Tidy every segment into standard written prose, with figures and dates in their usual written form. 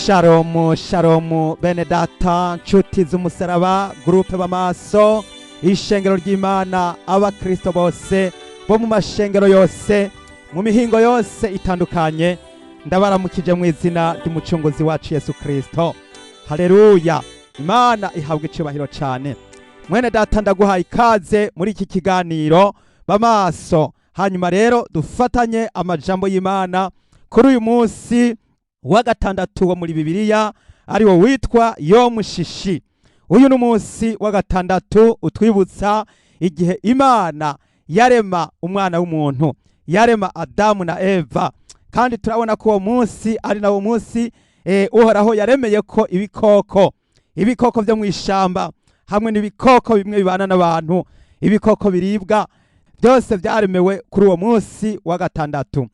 Shalomu shalomu bene data, nshuti z'umusaraba, groupe b'amaso, ishengero ry'Imana, abakristo bose bo mu mashengero yose, mu mihingo yose itandukanye, ndabaramukije mu izina ry'Umucunguzi wacu Yesu Kristo. Haleluya! Imana ihabwa icubahiro cyane. Mwene data, ndaguhaye ikaze muri iki kiganiro b'amaso. Hanyuma rero dufatanye amajambo y'Imana kuri uyu munsi wa gatandatu wo muri Bibiliya, ariwo witwa Yomushishi. Uyu ni umunsi wa gatandatu utwibutsa igihe Imana yarema umwana w'umuntu, yarema Adamu na Eva. Kandi turabona ko uwo munsi ari nawo munsi Uhoraho yaremeye ko ibikoko, ibikoko byo mu ishamba hamwe n'ibikoko bimwe bibana n'abantu, ibikoko biribwa, byose byaremewe kuri uwo munsi wa gatandatu.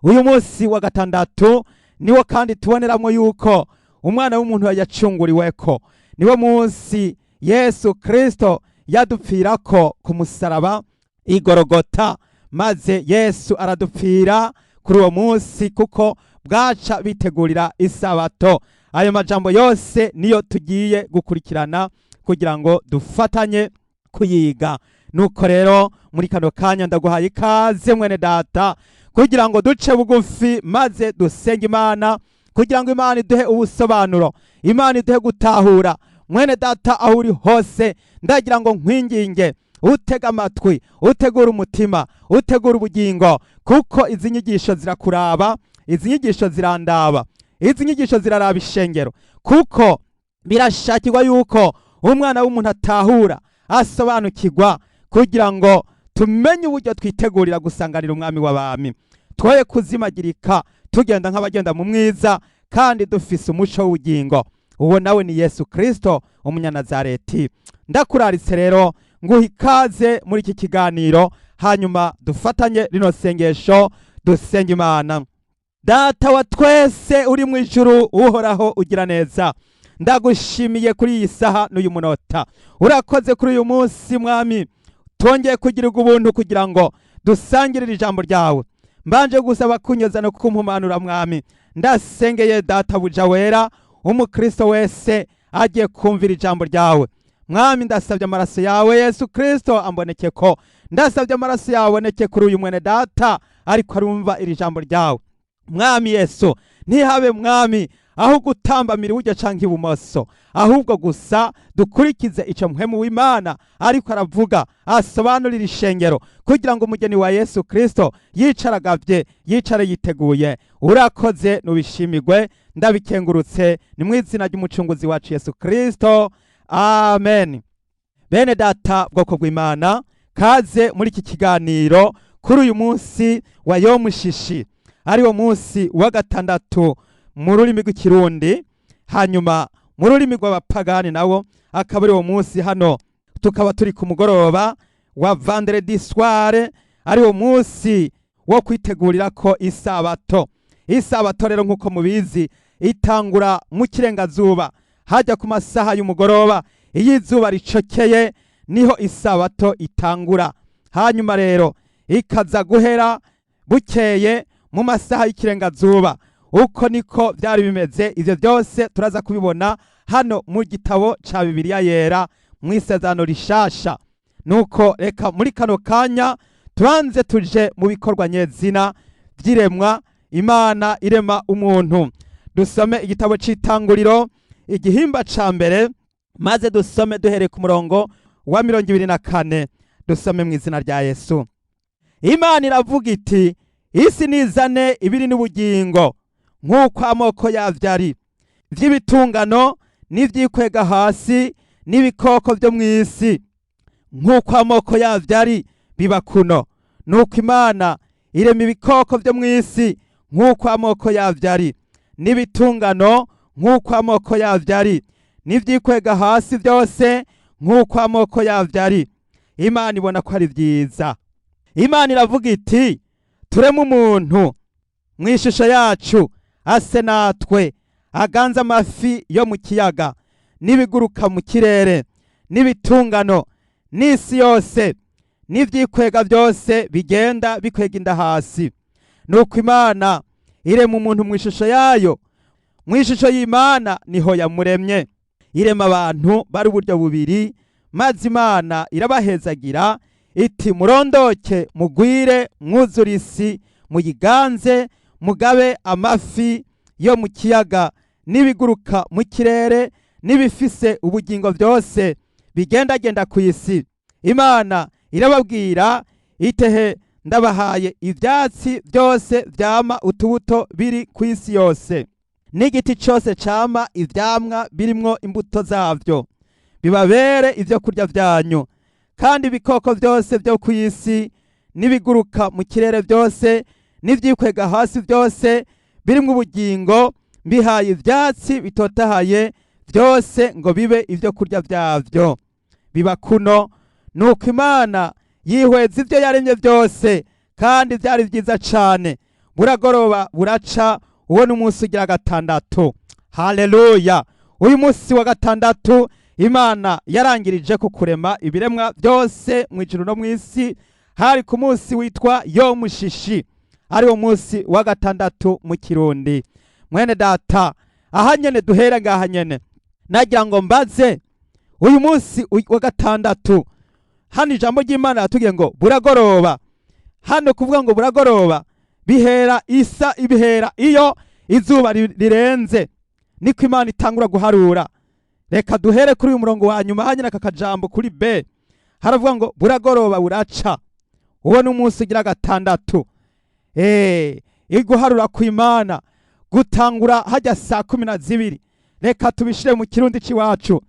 Uyu munsi wa gatandatu niwo kandi tuboneramo yuko umwana w'umuntu yacunguriweko. Niwo munsi Yesu Kristo yadupfirako ku musaraba igorogota, maze Yesu aradupfira kuri uwo munsi kuko bwaca bitegurira isabato. Ayo majambo yose niyo tugiye gukurikirana kugira ngo dufatanye kuyiga. Nuko rero muri kano kanya ndaguhaye ikaze, mwene data, kugira ngo duce bugufi maze dusenge Imana, kugira ngo Imana iduhe ubusobanuro, Imana iduhe gutahura. Mwene data, aho uri hose, ndagira ngo nkwinginge utega amatwi, utegure umutima, utegure ubugingo, kuko izi nyigisho zirakuraba, izi nyigisho zirandaba, izi nyigisho ziraraba ishengero, kuko birashakirwa yuko umwana w'umuntu atahura, asobanukirwa, kugira ngo tumenye uburyo twitegurira gusanganira Umwami w'abami, twoye kuzimagirika tugenda nk'abagenda mu mwiza kandi dufise umuco w'ubugingo. Uwo nawe ni Yesu Kristo Umunyanazareti. Ndakuraritse rero, nguha ikaze muri iki kiganiro. Hanyuma dufatanye rino sengesho, dusenge Imana. Data wa twese uri mu ijuru, Uhoraho ugira neza, ndagushimiye kuri iyi saha n'uyu munota. Urakoze kuri uyu munsi, Mwami, twongeye kugirirwa ubuntu kugira ngo dusangirire ijambo ryawe. Mbanje gusaba kunyoza no kumpumanura, Mwami. Ndasengeye Databuja wera, umukristo wese agiye kumvira ijambo ryawe, Mwami, ndasabye amaraso yawe Yesu Kristo amboneke ko. Ndasabye amaraso yawe aboneke kuri uyu mwene data ariko arumva iri jambo ryawe, Mwami Yesu. Ntihabe, Mwami, aho gutambamira iburyo canke ibumoso, ahubwo gusa dukurikize ico Mpwemu w'Imana ariko aravuga, asobanurira ishengero, kugira ngo umugeni wa Yesu Kristo yicaragavye, yicare yiteguye. Urakoze, nubishimirwe, ndabikengurutse, ni mu izina ry'Umucunguzi wacu Yesu Kristo, amen. Bene data, bwoko bw'Imana, kaze muri iki kiganiro kuri uyu munsi wa Yomushishi, ariwo munsi wa gatandatu mu rurimi rw'Ikirundi, hanyuma mu rurimi rw'abapagani nawo akaba ari uwo munsi. Hano tukaba turi ku mugoroba wa vendredi soir, ariwo munsi wo kwitegurira ko isabato. Isabato rero, nk'uko mubizi, itangura mu kirengazuba, hajya ku masaha y'umugoroba. Iyo izuba ricokeye niho isabato itangura, hanyuma rero ikaza guhera bukeye mu masaha y'ikirengazuba. Uko niko byari bimeze. Ivyo byose turaza kubibona hano mu gitabo ca Bibiliya Yera, mu Isezerano Rishasha. Nuko reka muri kano kanya tubanze tuje mu bikorwa nyezina vy'iremwa, Imana irema umuntu. Dusome igitabo c'Itanguriro, igihimba ca mbere, maze dusome duhereye ku murongo wa 24. Dusome mu izina rya Yesu. Imana iravuga iti: "Isi nizane ibiri n'ubugingo nk'uko amoko yavyo ari, vy'ibitungano n'ivyikwega hasi n'ibikoko vyo mw'isi nk'uko amoko yavyo ari." Biba kuno. Nuko Imana irema ibikoko vyo mw'isi nk'uko amoko yavyo ari, n'ibitungano nk'uko amoko yavyo ari, n'ivyikwega hasi byose nk'uko amoko yavyo ari. Imana ibona ko ari vyiza. Imana iravuga iti: "Tureme umuntu mu ishusho yacu, ase natwe, aganze amafi yo mu kiyaga n'ibiguruka mu kirere n'ibitungano n'isi yose n'ivyikwega byose bigenda bikwega inda hasi." Nuko Imana irema umuntu mu ishusho yayo. Mu ishusho y'Imana niho yamuremye. Irema abantu bari uburyo bubiri, maze Imana irabahezagira iti: "Murondoke, mugwire, mwuzure isi, muyiganze, mugabe amafi yo mu kiyaga n'ibiguruka mu kirere n'ibifise ubugingo byose bigendagenda ku isi." Imana irababwira itehe: "Ndabahaye ibyatsi byose vyama utubuto biri ku isi yose, n'igiti cyose cama ivyamwa birimwo imbuto zavyo, bibabere ibyo kurya byanyu. Kandi ibikoko byose byo ku isi n'ibiguruka mu kirere byose n'ivyikwega hasi byose birimwo ubugingo, mbihaye ivyatsi bitotahaye byose ngo bibe ibyo kurya byavyo." Biba kuno. Nuko Imana yihweza ibyo yaremye byose, kandi byari byiza cane. Buragoroba, buraca, uwo ni umunsi ugira gatandatu. Haleluya! Uyu munsi wa gatandatu Imana yarangirije ku kurema ibiremwa byose mu ijuru no mu isi. Hari ku munsi witwa Yomushishi, ari wo munsi wa gatandatu mu Kirundi. Mwene data, aha nyene duhera, ngaha nyene nagira ngo mbaze: uyu munsi wa gatandatu, hano ijambo ry'Imana yatubwiye ngo buragoroba. Hano kuvuga ngo buragoroba bihera isa ibihera iyo izuba rirenze, niko Imana itangura guharura. Reka duhere kuri uyu murongo wa nyuma hanyuma aka kajambo kuri B, haravuga ngo buragoroba, buraca, uwo ni umunsi ugira gatandatu. Iguharura ku Imana gutangura hajya saa 12. Reka tubishire mu Kirundi c'iwacu.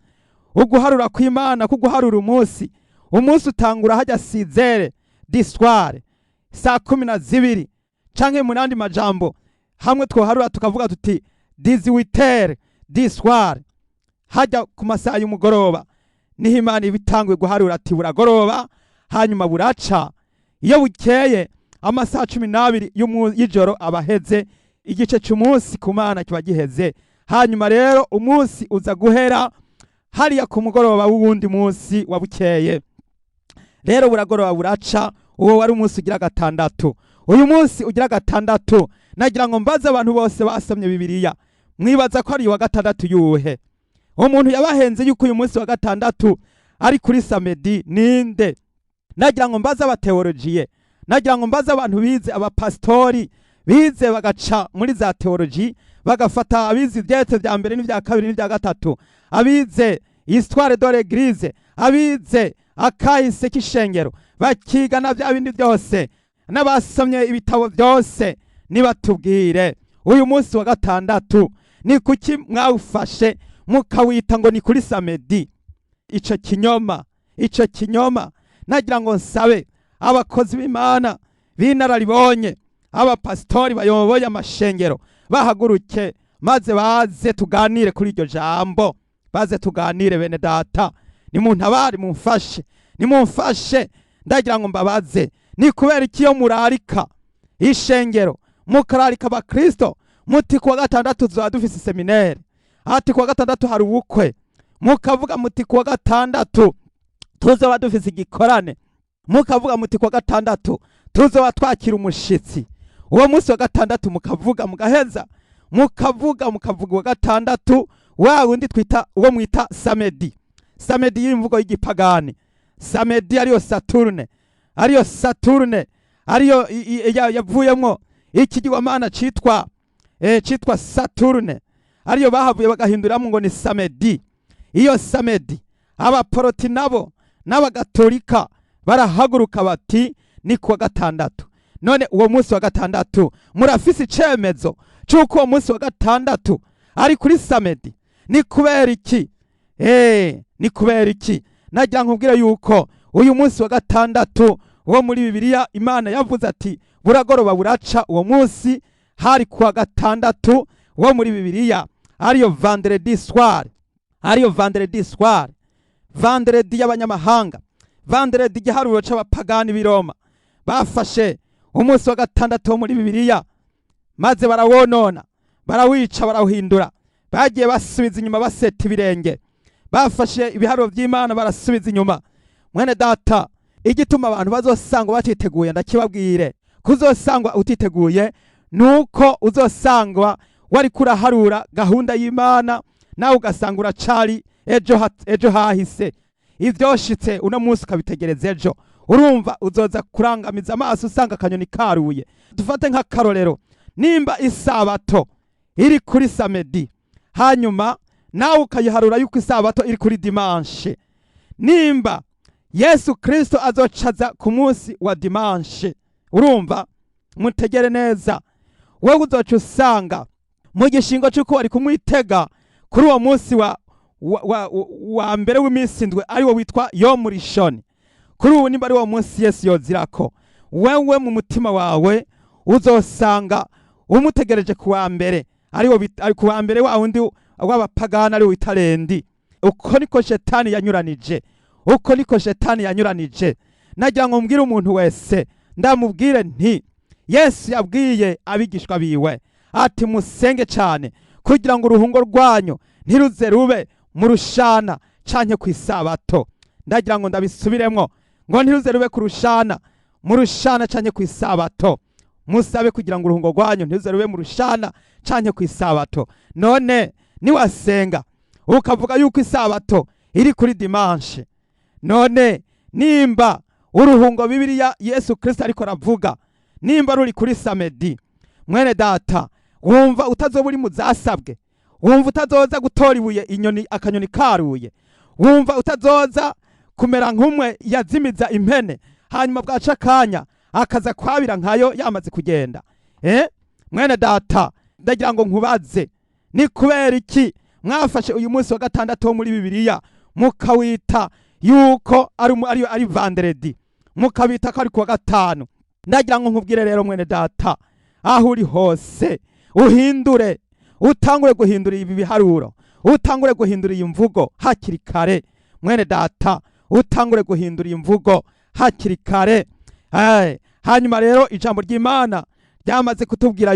Uguharura kw'Imana, kuguharura umunsi, umunsi utangura hajya 6 heures du soir, saa 12, canke mu nandi majambo hamwe twoharura tukavuga tuti 18 heures du soir. Hajya ku masaha y'umugoroba niho Imana iba itanguye guharura ati buragoroba, hanyuma buraca. Iyo bukeye, amasaha 12 y'ijoro aba aheze, igice cy'umunsi ku Mana kiba giheze. Hanyuma rero umunsi uza guhera hariya ku mugoroba w'uwundi munsi wa bukeye. Rero buragoroba, buraca, uwo wari umunsi ugira gatandatu. Uyu munsi ugira gatandatu, nagira ngo mbaze abantu bose basomye Bibiliya: mwibaza ko ari uwa gatandatu yuhe? Umuntu yabahenze yuko uyu munsi wa gatandatu ari kuri samedi ninde? Nagira ngo mbaze abateolojiye, nagira ngo mbaze abantu bize, abapasitori bize bagaca muri za théologie, bagafata abize ivyetse vya mbere n'ivya kabiri n'ivya gatatu, abize histoire de l'Église, abize akahise k'ishengero, bakiga na vya bindi byose, n'abasomye ibitabo byose, nibatubwire: uyu munsi wa gatandatu ni kuki mwawufashe mukawita ngo ni kuri samedi? Ico kinyoma, ico kinyoma, nagira ngo nsabe abakozi b'Imana b'inararibonye, abapasitori bayoboye amashengero, bahaguruke maze baze tuganire kuri iryo jambo, baze tuganire. Bene data, nimuntabare, mumfashe, nimumfashe. Ndagira ngo mbabaze: ni kubera iki iyo murarika ishengero, mukararika abakristo, muti kuwa gatandatu tuzaba dufise séminaire, ati kuwa gatandatu hari ubukwe, mukavuga muti kuwa gatandatu tuzoba dufise igikorane, mukavuga muti kuwa gatandatu tuzoba twakira umushitsi, uwo munsi wa gatandatu mukavuga, mugaheza mukavuga, mukavuga uwa gatandatu wa wundi twita, uwo mwita samedi? Samedi y'imvugo y'igipagani, samedi ariyo Saturne, ariyo Saturne, ariyo yavuyemwo ikigirwamana citwa Saturne, ariyo bahavuye bagahinduramwo ngo ni samedi. Iyo samedi, abaporoti nabo n'abagatolika barahaguruka bati ni kuwa gatandatu. None uwo munsi wa gatandatu, murafise icemezo c'uko uwo munsi wa gatandatu ari kuri samedi? Ni kubera iki? Ni kubera iki? Nagira nkubwire yuko uyu munsi wa gatandatu wo muri Bibiliya, Imana yavuze ati buragoroba, buraca, uwo munsi hari kuwa gatandatu wo muri Bibiliya, ariyo vendredi soir, ariyo vendredi soir, vendredi y'abanyamahanga, vendredi igiharuro c'abapagani b'i Roma. Bafashe umunsi wa gatandatu wo muri Bibiliya maze barawonona, barawica, barawuhindura. Bagiye basubiza inyuma, baseta ibirenge, bafashe ibiharuro by'Imana barasubiza inyuma. Mwene data, igituma abantu bazosangwa batiteguye, ndakibabwire: kuzosangwa utiteguye nuko uzosangwa Wari kuraharura gahunda y'Imana, nawe ugasanga uracari ejo hahise. Ivyoshitse uno munsi ukabitegereza ejo. Urumva uzoza kurangamiza amaso usanga akanyoni karuye. Dufate nk'akarorero, nimba isabato iri kuri samedi, hanyuma nawe ukayiharura yuko isabato iri kuri dimanche, nimba Yesu Kristo azocaza ku munsi wa dimanche, urumva mutegere neza, wewe uzoca usanga mu gishingo cy'uko wari kumwitega kuri uwo munsi wa mbere w'iminsi indwi, ari wo witwa Yomurishoni. Kuri ubu nimba ari wo munsi Yesu yozirako, wewe mu mutima wawe uzosanga umutegereje ku wa mbere, ari ku wa mbere wa wundi w'abapagani, ari wo wita lundi. Uko niko shetani yanyuranije, uko niko shetani yanyuranije. Nagira ngo mbwire umuntu wese, ndamubwire nti Yesu yabwiye abigishwa biwe ati: "Musenge cyane kugira ngo uruhungo rwanyu ntiruze rube mu rushana canke ku isabato." Ndagira ngo ndabisubiremwo, ngo ntiruze rube ku rushana, mu rushana canke ku isabato. Musabe kugira ngo uruhungo rwanyu ntiruze rube mu rushana canke ku isabato. None niwasenga ukavuga yuko isabato iri kuri dimanche, none nimba uruhungo Bibiliya Yesu Kristo ariko aravuga nimba ruri kuri samedi, mwene data, wumva utazoba uri mu zasabwe? Wumva utazoza gutora ibuye inyoni akanyoni karuye? Wumva utazoza kumera nk'umwe yazimiza impene, hanyuma bwaca akanya akaza kwabira nkayo yamaze kugenda? Mwene data, ndagira ngo nkubaze, ni kubera iki mwafashe uyu munsi wa gatandatu wo muri Bibiliya mukawita yuko ari vendredi, mukabita ko ari kuwa gatanu? Ndagira ngo nkubwire rero, mwene data, aho uri hose uhindure, utangure guhindura ibi biharuro, utangure guhindura iyi mvugo hakiri kare. Mwene data, utangure guhindura iyi mvugo hakiri kare. Hanyuma rero ijambo ry'Imana ryamaze kutubwira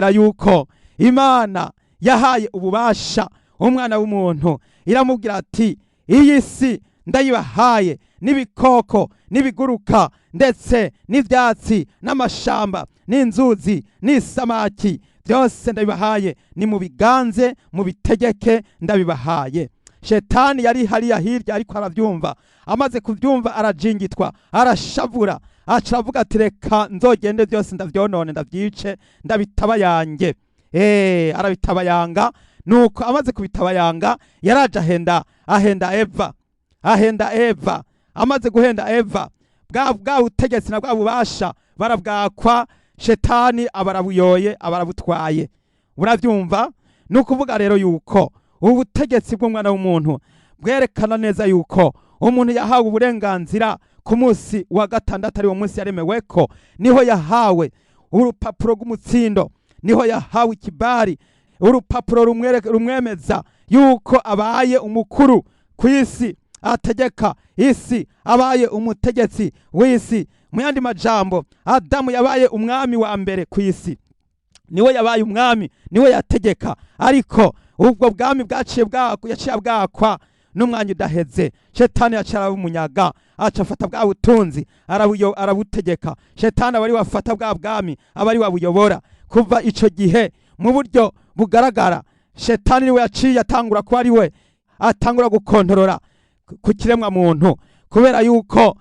yuko Imana yahaye ububasha umwana w'umuntu, iramubwira ati: "Iyi si ndayibahaye, n'ibikoko n'ibiguruka, ndetse n'ivyatsi n'amashamba n'inzuzi n'isamaki, byose ndabibahaye, ni mu biganze mubitegeke, ndabibahaye." Shetani yari hariya hirya ariko arabyumva. Amaze kubyumva arajingitwa, arashavura, aca aravuga ati: "Reka nzogende byose ndavyonone, ndavyice, ndabitabayange." Arabitabayanga. Nuko amaze kubitabayanga yaraje ahenda Eva, ahenda Eva. Amaze guhenda Eva, bwa butegetsi na bwa bubasha barabwakwa, shetani abarabuyoye, abarabutwaye. Urabyumva? Ni ukuvuga rero yuko ubu butegetsi bw'umwana w'umuntu bwerekana neza yuko umuntu yahawe uburenganzira ku munsi wa gatandatu, ari wo munsi yaremeweko. Niho yahawe urupapuro rw'umutsindo, niho yahawe ikibari, urupapuro rumwemeza yuko abaye umukuru ku isi, ategeka isi, abaye umutegetsi w'isi. Mu yandi majambo, Adamu yabaye umwami wa mbere ku isi, niwe yabaye umwami, niwe yategeka. Ariko ubwo bwami bwaciye bwakwa, yaciye bwakwa n'umwanya udaheze, shetani yaciye arabumunyaga, aca afata bwa butunzi, arabutegeka. Shetani aba ari wafata bwa bwami, aba ari wabuyobora. Kuva ico gihe, mu buryo bugaragara, shetani niwe yaciye atangura kuba ari we atangura gukontorora ku kiremwa muntu, kubera yuko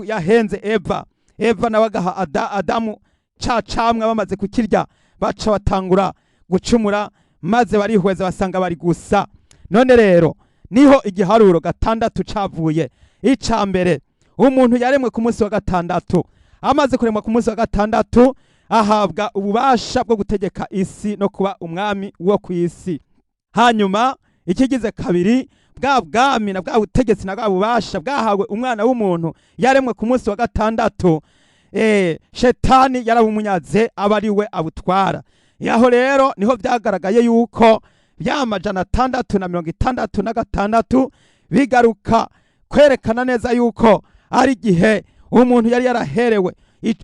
yahenze Eva, Eva nawe agaha Adamu ca camwa. Bamaze kukirya baca batangura gucumura, maze barihweza basanga bari gusa. None rero niho igiharuro gatandatu cavuye. Ica mbere, umuntu yaremwe ku munsi wa gatandatu. Amaze kuremwa ku munsi wa gatandatu, ahabwa ububasha bwo gutegeka isi no kuba umwami wo ku isi. Hanyuma ikigize kabiri, bwa bwami na bwa butegetsi na bwa bubasha bwahawe umwana w'umuntu yaremwe ku munsi wa gatandatu, shetani yarabumunyaze, aba ari we abutwara. Yaho rero niho byagaragaye yuko ya 666 bigaruka kwerekana neza yuko ari igihe umuntu yari yaraherewe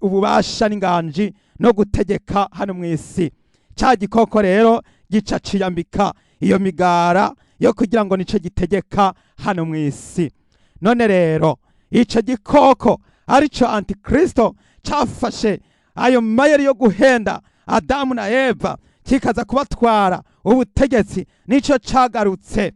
ububasha n'inganji no gutegeka hano mu isi. Ca gikoko rero gica ciyambika iyo migara yo kugira ngo nico gitegeka hano mu isi. None rero ico gikoko arico antikristo cafashe ayo mayeri yo guhenda. Adamu na Eva, kikaza kubatwara ubutegetsi, nico cagarutse,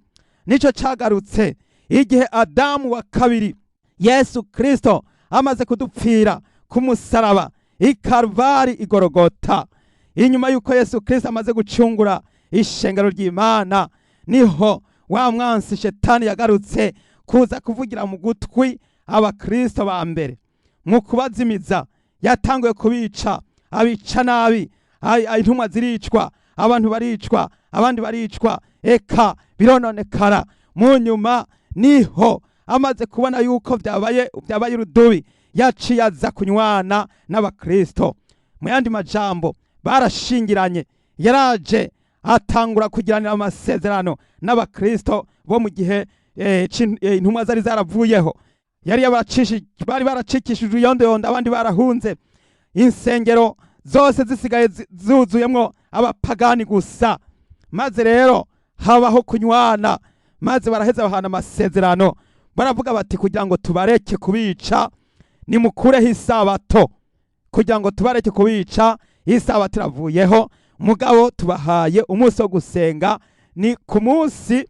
nico cagarutse igihe Adamu wa kabiri, Yesu Kristo, amaze kudupfira ku musaraba i Karvari, igorogota. Inyuma y'uko Yesu Kristo amaze gucungura ishengero ry'Imana, niho wa mwansi Shetani yagarutse kuza kuvugira mu gutwi abakristo ba mbere mu kubazimiza. Yatanguye kubica, abica nabi, intumwa ziricwa, abantu baricwa, abandi baricwa, eka birononekara. Mu nyuma niho amaze kubona yuko byabaye urudubi, yaciye aza kunywana n'abakristo. Mu yandi majambo, barashingiranye. Yaraje atangura kugiranira amasezerano n'abakristo bo mu gihe intumwa zari zaravuyeho, yari bari baracikishije uyondoyondo, abandi barahunze, insengero zose zisigaye zuzuyemwo abapagani gusa. Maze rero habaho kunywana, maze baraheza bahana amasezerano, baravuga bati: "Kugira ngo tubareke kubica, nimukureho isabato. Kugira ngo tubareke kubica, isabato iravuyeho, mugabo tubahaye umunsi wo gusenga, ni ku munsi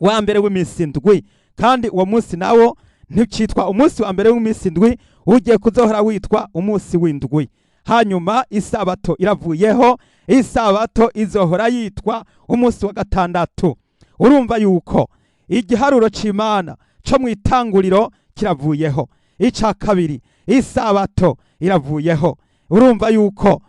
wa mbere w'iminsi indwi. Kandi uwo munsi nawo nticitwa umunsi wa mbere w'iminsi indwi, ugiye kuzohora witwa umunsi w'indwi. Hanyuma isabato iravuyeho, isabato izohora yitwa umunsi wa gatandatu." Urumva yuko igiharuro c'Imana co mu itanguriro kiravuyeho. Ica kabiri, isabato iravuyeho. Urumva yuko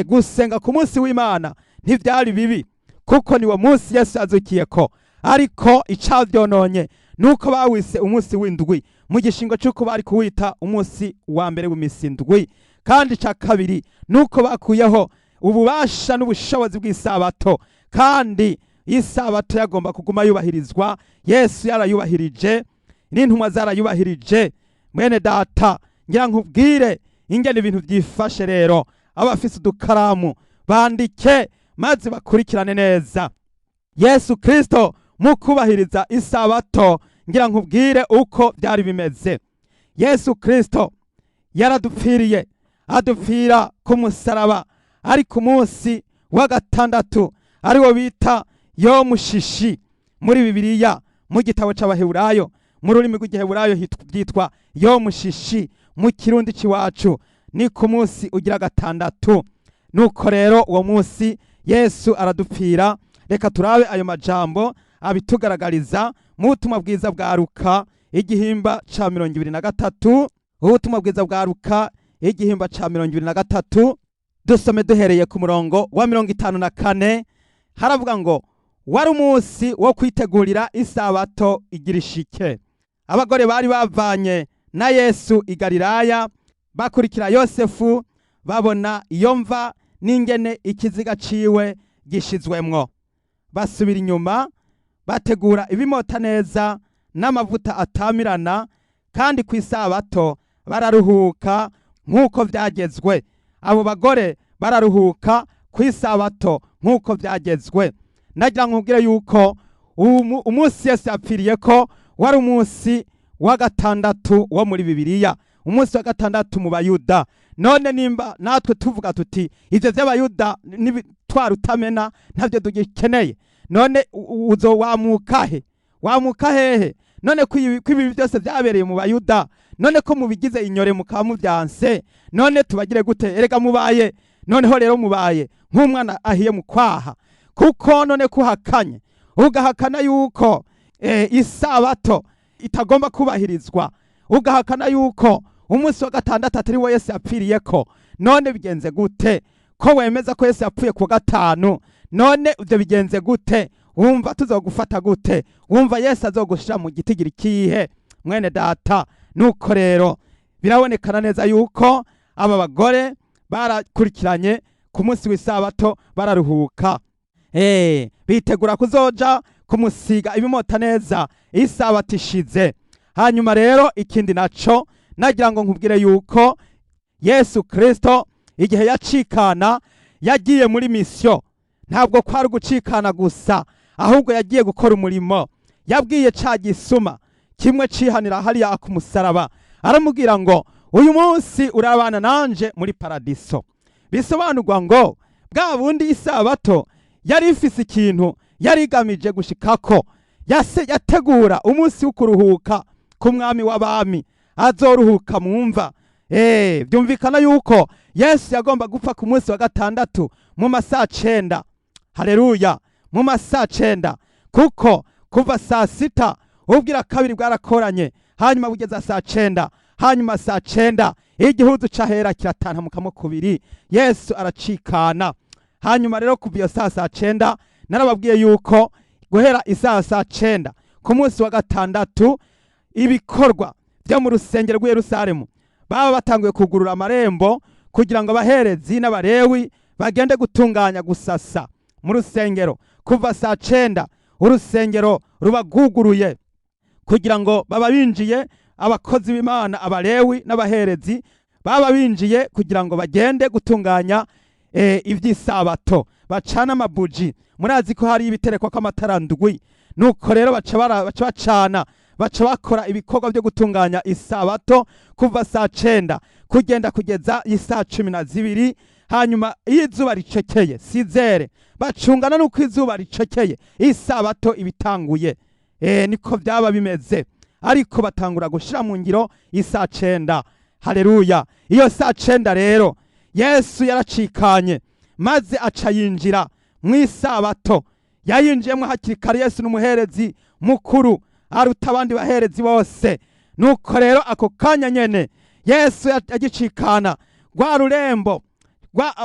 gusenga ku munsi w'Imana ntivyari bibi, kuko niwo munsi Yesu yazukiyeko. Ariko icavyononye nuko bawise umunsi w'indwi mu gishingo c'uko bari kuwita umunsi wa mbere w'imisi indwi. Kandi ica kabiri nuko bakuyeho ububasha n'ubushobozi bw'isabato, kandi isabato yagomba kuguma yubahirizwa. Yesu yarayubahirije n'intumwa zarayubahirije. Mwene data, ngira nkubwire ingene ibintu byifashe. Rero abafise udukaramu bandike maze bakurikirane neza. Yesu Kristo mu kubahiriza isabato, ngira nkubwire uko byari bimeze. Yesu Kristo yaradupfiriye, adupfira ku musaraba ari ku munsi wa gatandatu, ariwo bita Yomushishi muri Bibiliya. Mu gitabo c'Abaheburayo, mu rurimi rw'Igiheburayo byitwa Yomushishi, mu Kirundi c'iwacu ni ku munsi ugira gatandatu. Nuko rero uwo munsi Yesu aradupfira. Reka turabe ayo majambo abitugaragariza mu butumwa bwiza bwa Luka, igihimba ca 23. Ubutumwa bwiza bwa Luka, igihimba ca 23, dusome duhereye ku murongo wa 54. Haravuga ngo: "Wari umunsi wo kwitegurira isabato igira ishike. Abagore bari bavanye na Yesu i Galilaya bakurikira Yosefu, babona iyo mva n'ingene ikiziga ciwe gishizwemwo. Basubira inyuma, bategura ibimota neza n'amavuta atamirana, kandi ku isabato bararuhuka nk'uko byagezwe." Abo bagore bararuhuka ku isabato nk'uko byagezwe. Nagira nkubwire yuko umunsi Yesu yapfiriye ko wari umunsi wa gatandatu wo muri Bibiliya, umunsi wa gatandatu mu Bayuda. None nimba natwe tuvuga tuti ivyo vy'Abayuda twarutamena, ntabyo tugikeneye, none uzowamuka he? Wamuka hehe? None ko ibi byose byabereye mu Bayuda, none ko mubigize inyore mukaba mubyanse, none tubagire gute? Erega mubaye, noneho rero mubaye nk'umwana ahiye mu kwaha, kuko none kuhakanye, ugahakana yuko isabato itagomba kubahirizwa, ugahakana yuko umunsi wa gatandatu atari wo Yesu yapfiriyeko, none bigenze gute ko wemeza ko Yesu yapfuye ku gatanu? None ibyo bigenze gute? Wumva tuzogufata gute? Wumva Yesu azogushira mu gitigiri kihe, mwene data? Nuko rero birabonekana neza yuko aba bagore barakurikiranye ku munsi w'isabato, bararuhuka, bitegura kuzoja kumusiga ibimota neza isabato ishize. Hanyuma rero ikindi naco, nagira ngo nkubwire yuko Yesu Kristo igihe yacikana, yagiye muri misiyo. Ntabwo kwari ugucikana gusa, ahubwo yagiye gukora umurimo. Yabwiye ca gisuma kimwe cihanira hariya ku musaraba, aramubwira ngo: "Uyu munsi urabana nanje muri paradiso." Bisobanurwa ngo Bwa bundi isabato yari ifise ikintu yari igamije gushikako. Yase yategura umunsi wo kuruhuka ku mwami w'abami azoruhuka mu mva. Byumvikana yuko Yesu yagomba gupfa ku munsi wa gatandatu mu masaa 9. Haleluya, mu masaa 9, kuko kuva saa 6 ubwira kabiri bwarakoranye, hanyuma bugeza saa 9, hanyuma saa 9 igihuzu c'ahera kiratantamukamo kubiri, Yesu aracikana. Hanyuma rero kuva iyo saa 9, narababwiye yuko guhera isaha saa 9 ku munsi wa gatandatu ibikorwa byo mu rusengero rw'i Yerusalemu baba batanguye kugurura amarembo kugira ngo abaherezi n'abarewi bagende gutunganya, gusasa mu rusengero. Kuva saa 9 urusengero ruba rwuguruye kugira ngo baba binjiye, abakozi b'Imana, abalewi n'abaherezi baba binjiye kugira ngo bagende gutunganya iby'isabato, bacana amabuji. Murazi ko hari ibiterekwa kw'amatara ndwi. Nuko rero baca bacana, baca bakora ibikorwa byo gutunganya isabato kuva saa 9 kugenda kugeza isaa 12. Hanyuma iyo izuba ricekeye, sizere, bacungana n'uko izuba ricekeye, isabato ibitanguye. Niko byaba bimeze, ariko batangura gushira mu ngiro isaa 9. Haleluya. Iyo saa 9 rero Yesu yaracikanye maze aca yinjira mu isabato. Yayinjiyemo hakiri kare. Yesu n'umuherezi mukuru, aruta abandi baherezi bose. Nuko rero ako kanya nyene Yesu agicikana, rwa rurembo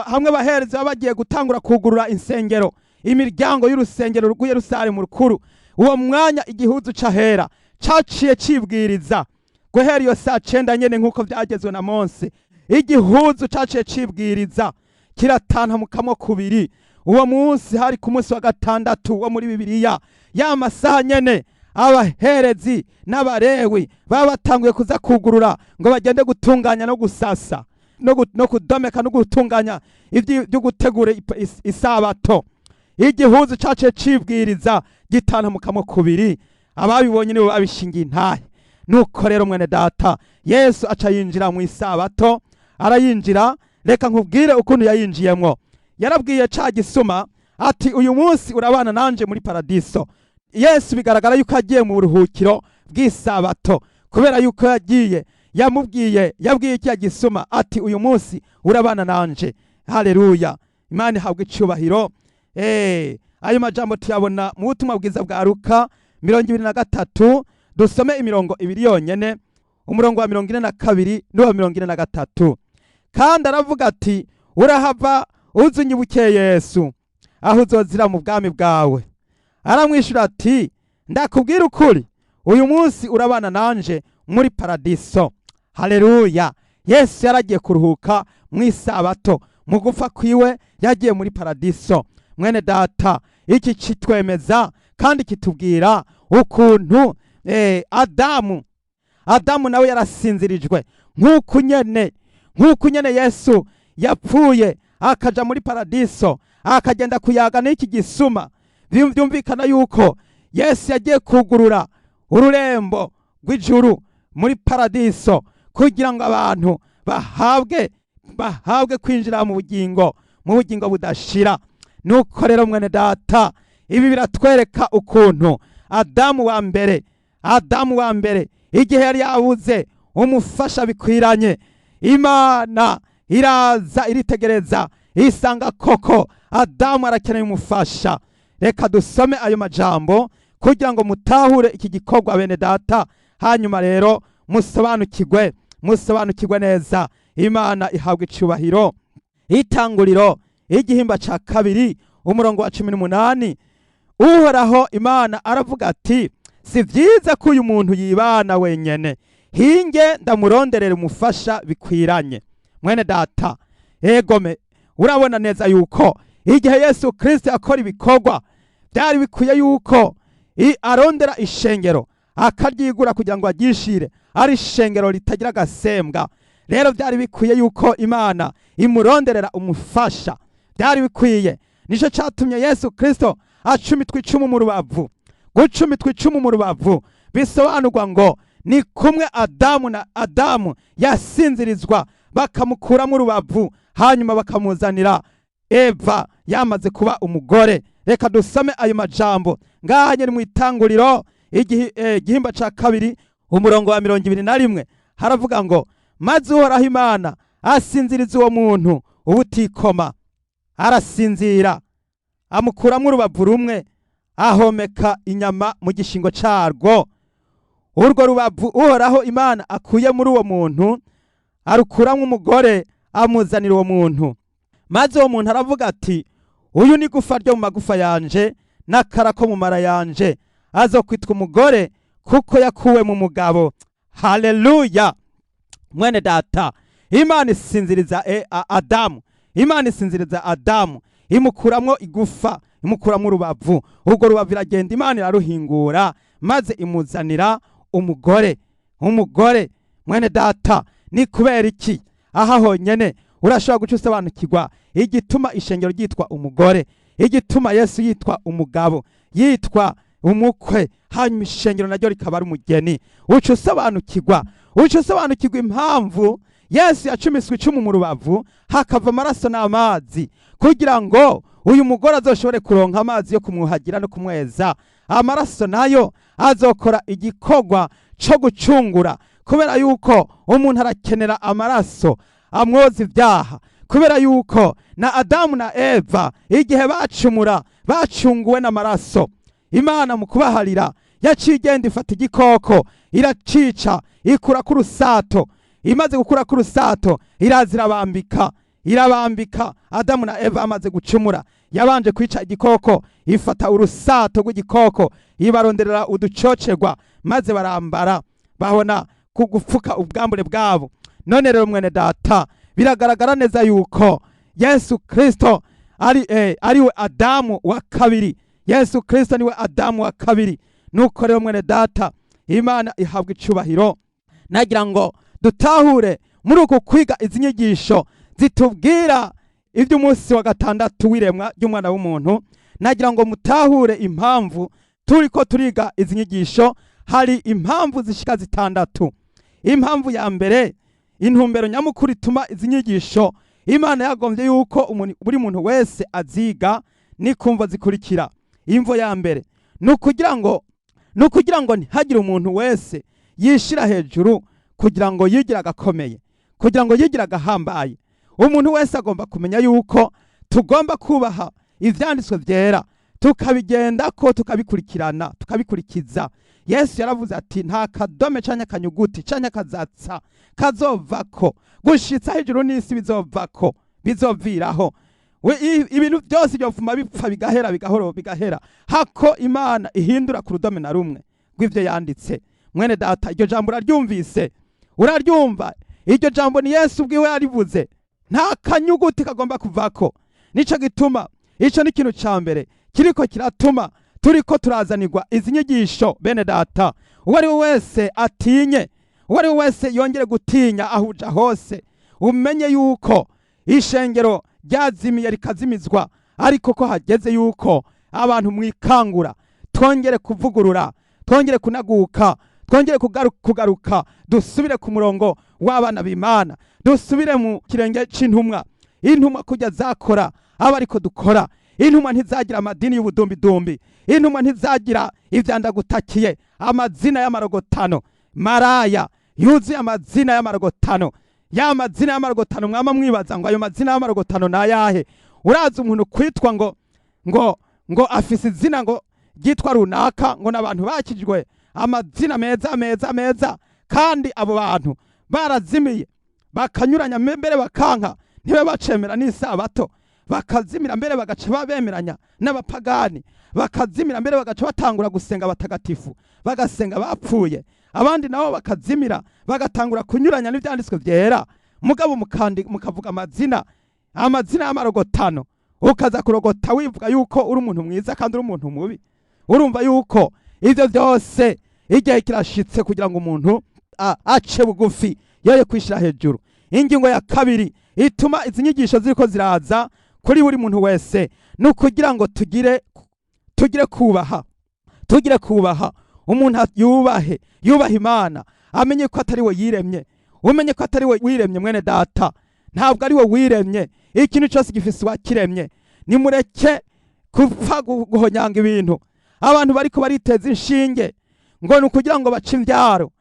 hamwe baherezi baba bagiye gutangura kugurura insengero, imiryango y'urusengero rw'i Yerusalemu rukuru, uwo mwanya igihuzu c'ahera caciye cibwiriza. Guhera iyo saa 9 nyene, nk'uko vyagezwe na Mose, igihuzu caciye cibwiriza kiratantamukamo kubiri. Uwo munsi hari ku munsi wa gatandatu wo muri Bibiliya. Ya masaha nyene abaherezi n'abarewi baba batanguye kuza kugurura ngo bagende gutunganya no gusasa no kudomeka no gutunganya ibyo gutegura isabato, igihuzu caciye cibwiriza gitantamukamo kubiri. Ababibonye nibo babishingiye intahe. Nuko rero mwene data, Yesu aca yinjira mu isabato, arayinjira. Reka nkubwire ukuntu yayinjiyemwo. Yarabwiye ca gisuma ati: "Uyu munsi urabana nanje muri paradiso." Yesu bigaragara yuko agiye mu buruhukiro bw'isabato, kubera yuko yagiye yamubwiye, yabwiye kiriya gisuma ati: "Uyu munsi urabana nanje." Haleluya, Imana ihabwa icubahiro. Ayo majambo tuyabona mu butumwa bwiza bwa Luka 23. Dusome imirongo ibiri yonyene, umurongo wa 42 n'uwa 43. Kandi aravuga ati: "Urahava uzunyibuke Yesu, aho uzozira mu bwami bwawe." Aramwishyura ati: "Ndakubwira ukuri, uyu munsi urabana nanje muri paradiso." Haleluya. Yesu yaragiye kuruhuka mu isabato. Mu gupfa kwiwe yagiye muri paradiso. Mwene data, iki kitwemeza kandi kitubwira ukuntu Adamu nawe yarasinzirijwe nk'uku nyene Yesu yapfuye akaja muri paradiso, akagenda kuyaga n'iki gisuma. Byumvikana yuko Yesu yagiye kugurura ururembo rw'ijuru muri paradiso kugira ngo abantu bahabwe kwinjira mu bugingo budashira. Nuko rero mwene data, ibi biratwereka ukuntu Adamu wa mbere igihe yari yabuze umufasha bikwiranye, Imana iraza iritegereza, isanga koko Adamu arakeneye umufasha. Reka dusome ayo majambo kugira ngo mutahure iki gikorwa, bene data, hanyuma rero musobanukirwe neza. Imana ihabwa icubahiro. Itanguriro igihimba ca 2, umurongo wa 18. Uhoraho Imana aravuga ati: "Si vyiza ko uyu muntu yibana wenyene, hinge ndamuronderera umufasha bikwiranye." Mwene data, egome, urabona neza yuko igihe Yesu Kristo yakora ibikorwa byari bikwiye yuko arondera ishengero akaryigura kugira ngo aryishire ari ishengero ritagira agasembwa. Rero byari bikwiye yuko Imana imuronderera umufasha, byari bikwiye. Nicyo cyatumye Yesu Kristo acumitwa icumu mu rubavu. Gucumitwa icumu mu rubavu bisobanurwa ngo ni kumwe Adamu na Adamu yasinzirizwa, bakamukuramo urubavu, hanyuma bakamuzanira. Eva yamaze kuba umugore. Reka dusome ayo majambo ngaha nyene mu Itanguriro, igihimba ca 2, umurongo wa 21. Haravuga ngo: "Maze Uhoraho Imana asinziriza uwo muntu ubutikoma, arasinzira, amukuramwo urubavu rumwe, ahomeka inyama mu gishingo carwo. Urwo rubavu Uhoraho Imana akuye muri uwo muntu, arukuramwo umugore, amuzanira uwo muntu. Maze uwo muntu aravuga ati: 'Uyu ni gufa ryo mu magufa yanje n'akara ko mu mara yanje, azokwitwa umugore kuko yakuwe mu mugabo.'" Haleluya! Mwene data, Imana isinziriza Adamu. Imana isinziriza Adamu, imukuramwo igufa, imukuramwo urubavu. Urwo rubavu iragenda, Imana iraruhingura, maze imuzanira umugore. Umugore, mwene data, ni kubera iki? Aha honyene urashobora guca usobanukirwa igituma ishengero ryitwa umugore, igituma Yesu yitwa umugabo, yitwa umukwe, hanyuma ishengero naryo rikaba ari umugeni. Uca usobanukirwa impamvu Yesu yacumiswe icumu mu rubavu, hakava amaraso n'amazi, kugira ngo uyu mugore azoshobore kuronka amazi yo kumwuhagira no kumweza. Amaraso nayo azokora igikorwa co gucungura, kubera yuko umuntu arakenera amaraso amwoza ibyaha, kubera yuko na Adamu na Eva igihe bacumura bacunguwe n'amaraso. Imana mu kubaharira yaciye igenda ifata igikoko, iracica, ikurako urusato. Imaze gukurako urusato, iraza irabambika, irabambika. Adamu na Eva amaze gucumura, yabanje kwica igikoko, ifata urusato rw'igikoko, ibaronderera uducocerwa, maze barambara, babona kugupfuka ubwambure bwabo. None rero, mwene data, biragaragara neza yuko Yesu Kristo ariwe Adamu wa kabiri. Yesu Kristo niwe Adamu wa kabiri. Nuko rero, mwene data, Imana ihabwa icubahiro. Nagira ngo dutahure muri uku kwiga izi nyigisho zitubwira iby'umunsi wa gatandatu w'iremwa ry'umwana w'umuntu, nagira ngo mutahure impamvu turiko turiga izi nyigisho. Hari impamvu zishika zitandatu. Impamvu ya mbere, intumbero nyamukuru ituma izi nyigisho Imana yagombye yuko buri muntu wese aziga, ni kumva zikurikira. Imvo ya mbere ni ukugira ngo ntihagire umuntu wese yishira hejuru, kugira ngo yigire agakomeye, kugira ngo yigire agahambaye. Umuntu wese agomba kumenya yuko tugomba kubaha ivyanditswe vyera, tukabigenda ko, tukabikurikirana, tukabikurikiza. Yesu yaravuze ati: "Nta kadome canke akanyuguti canke akazatsa kazovako gushitsa hejuru n'isi bizovako, bizoviraho." Ibintu byose byovuma bipfa, bigahera, bigahoro, bigahera, hako Imana ihindura ku rudome na rumwe rw'ivyo yanditse. Mwene data, iryo jambo uraryumvise? Uraryumva? Iryo jambo ni Yesu ubwiwe yarivuze: nta kanyuguti kagomba kuvako. Nico gituma ico ni ikintu ca mbere kiriko kiratuma turiko turazanirwa izi nyigisho. Bene data, uwo ari we wese atinye, uwo ari we wese yongere gutinya. Aho uja hose umenye yuko ishengero ryazimiye, rikazimizwa, ariko ko hageze yuko abantu mwikangura, twongere kuvugurura, twongere kunaguka, twongere kugaruka, dusubire ku murongo w'abana b'Imana, dusubire mu kirenge c'intumwa. Intumwa kujya zakora aba ariko dukora. Intumwa ntizagira amadini y'ubudumbidumbi, intumwa ntizagira ivyandagutakiye, amazina y'amarogotano, maraya yuzuye amazina y'amarogotano, ya mazina y'amarogotano mwama mwibaza ngo ayo mazina y'amarogotano ni ayahe. Urazi umuntu kwitwa ngo afise izina ngo ryitwa runaka, ngo n'abantu bakijwe, amazina meza meza meza, kandi abo bantu barazimiye, bakanyuranya mbere bakanka, ntibe bacemera n'isabato, bakazimira mbere bagaca bemeranya n'abapagani, bakazimira mbere bagaca batangura gusenga abatagatifu, bagasenga bapfuye. Abandi nabo bakazimira, bagatangura kunyuranya n'ivyanditswe vyera. Mugabo mukavuga amazina y'amarogotano, ukaza kurogota wivuga yuko uri umuntu mwiza kandi uri umuntu mubi. Urumva yuko ivyo vyose igihe kirashitse kugira ngo umuntu ace bugufi, yoye kwishira hejuru. Ingingo ya kabiri ituma izi nyigisho ziriko ziraza kuri buri muntu wese ni ukugira ngo tugire kubaha, tugire kubaha. Umuntu yubahe, yubahe Imana, amenye ko atari we yiremye. Umenye ko atari we wiremye, mwene data, ntabwo ari we wiremye. Ikintu cyose gifise uwakiremye. Nimureke kupfa guhonyanga ibintu. Abantu bariko bariteza inshinge ngo ni ukugira ngo bace imbyaro.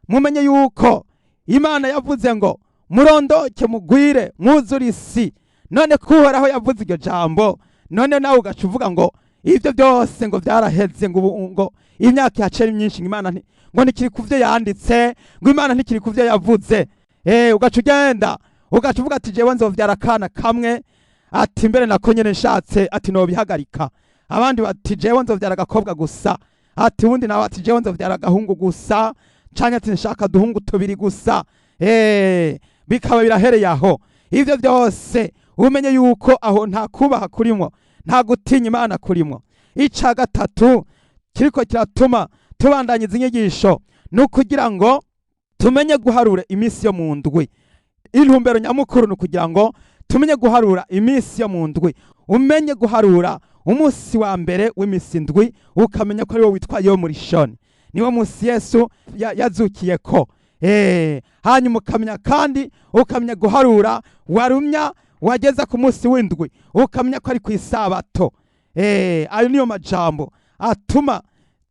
Mumenye yuko Imana yavuze ngo murondoke, mugwire, mwuzure isi. None kuhoraho yavuze iryo jambo, none nawe ugaca uvuga ngo ibyo byose ngo byaraheze, ngo ubu ngo imyaka ihaciye ari myinshi, ngo Imana ngo ntikiri ku byo yanditse, ngo Imana ntikiri ku byo yavuze. Ugaca ugenda ugaca uvuga ati jewe nzovyara akana kamwe, ati mbere nako nyene nshatse ati nobihagarika. Abandi bati jewe nzovyara agakobwa gusa, ati ubundi nawe ati jewe nzovyara agahungu gusa, canke ati nshaka duhungu tubiri gusa. Bikaba birahereye aho. Ivyo byose umenye yuko aho nta kubaha kurimwo, nta gutinya Imana kurimwo. Ica gatatu kiriko kiratuma tubandanya izi nyigisho ni ukugira ngo tumenye guharura iminsi yo mu ndwi. Intumbero nyamukuru ni ukugira ngo tumenye guharura iminsi yo mu ndwi. Umenye guharura umunsi wa mbere w'iminsi indwi, ukamenya ko ari wo witwa Yom Rishon, niwo munsi Yesu yazukiyeko. Hanyuma ukamenya kandi ukamenya guharura, warumya wageza ku munsi w'indwi ukamenya ko ari ku isabato. Ayo niyo majambo atuma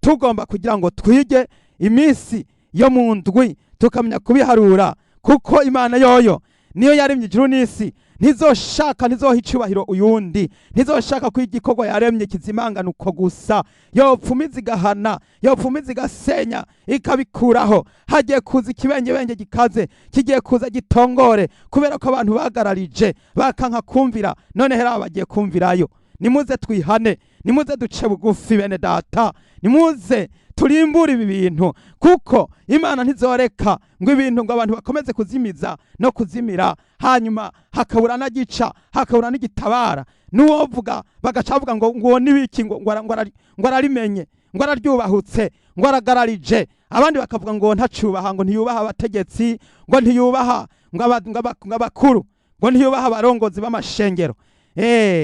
tugomba kugira ngo twige iminsi yo mu ndwi, tukamenya kubiharura, kuko Imana yoyo niyo yaremye ijuru n'isi, ntizoshaka, ntizoha icubahiro uyundi, ntizoshaka ko igikorwa yaremye kizimangana uko gusa. Yopfumiza igahana, yopfumiza igasenya, ikabikuraho. Hagiye kuza ikibengebenge gikaze, kigiye kuza gitongore, kubera ko abantu bagararije bakanka kumvira. None hera bagiye kumvirayo. Nimuze twihane, nimuze duce bugufi, bene data, nimuze turimbure ibi bintu, kuko Imana ntizoreka ngo ibintu, ngo abantu bakomeze kuzimiza no kuzimira, hanyuma hakabura n'agica, hakabura n'igitabara. N'uwovuga bagaca bavuga ngo ngo nibiki, ngo ararimenye, ngo araryubahutse, ngo aragararije. Abandi bakavuga ngo ntacubaha, ngo ntiyubaha abategetsi, ngo ntiyubaha ngo abakuru, ngo ntiyubaha abarongozi b'amashengero,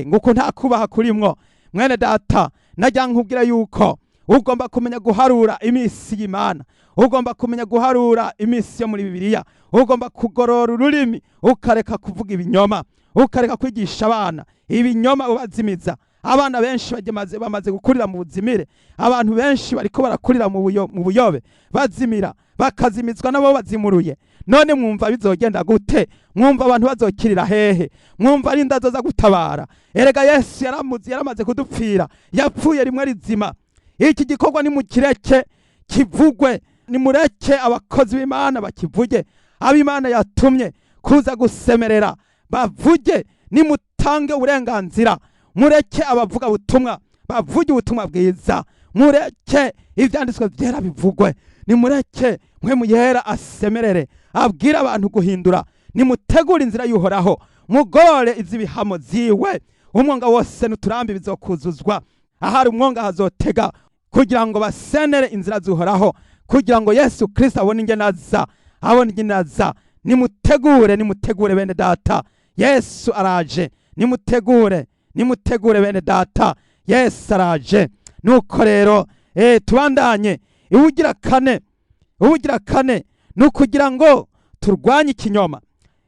ngo uko nta kubaha kurimwo. Mwene data, najya nkubwira yuko ugomba kumenya guharura iminsi y'Imana, ugomba kumenya guharura iminsi yo muri Bibiliya, ugomba kugorora ururimi, ukareka kuvuga ibinyoma, ukareka kwigisha abana ibinyoma ubazimiza. Abana benshi bamaze gukurira mu buzimire. Abantu benshi bariko barakurira mu buyobe, bazimira, bakazimizwa nabo bazimuruye. None mwumva bizogenda gute? Mwumva abantu bazokirira hehe? Mwumva ari ndazoza gutabara? Erega Yesu yaramuzi, yaramaze kudupfira, yapfuye rimwe rizima. Iki gikorwa nimukireke kivugwe, nimureke abakozi b'Imana bakivuge, ab'Imana yatumye kuza gusemerera bavuge. Nimutange uburenganzira, mureke abavuga butumwa bavuge ubutumwa bwiza, mureke ivyanditswe vyera bivugwe, nimureke Mpwemu Yera asemerere, abwire abantu guhindura. Nimutegure inzira y'Uhoraho, mugorore iz'ibihamo ziwe. Umwonga wose n'uturambi bizokuzuzwa, ahari umwonga hazotega, kugira ngo basenere inzira z'Uhoraho, kugira ngo Yesu Kristo abone ingene aza, abone ingene aza. Nimutegure, nimutegure bene data, Yesu araje. Nimutegure, nimutegure bene data, Yesu araje. Nuko rero tubandanye. Ubugira kane, ubugira kane ni ukugira ngo turwanye ikinyoma.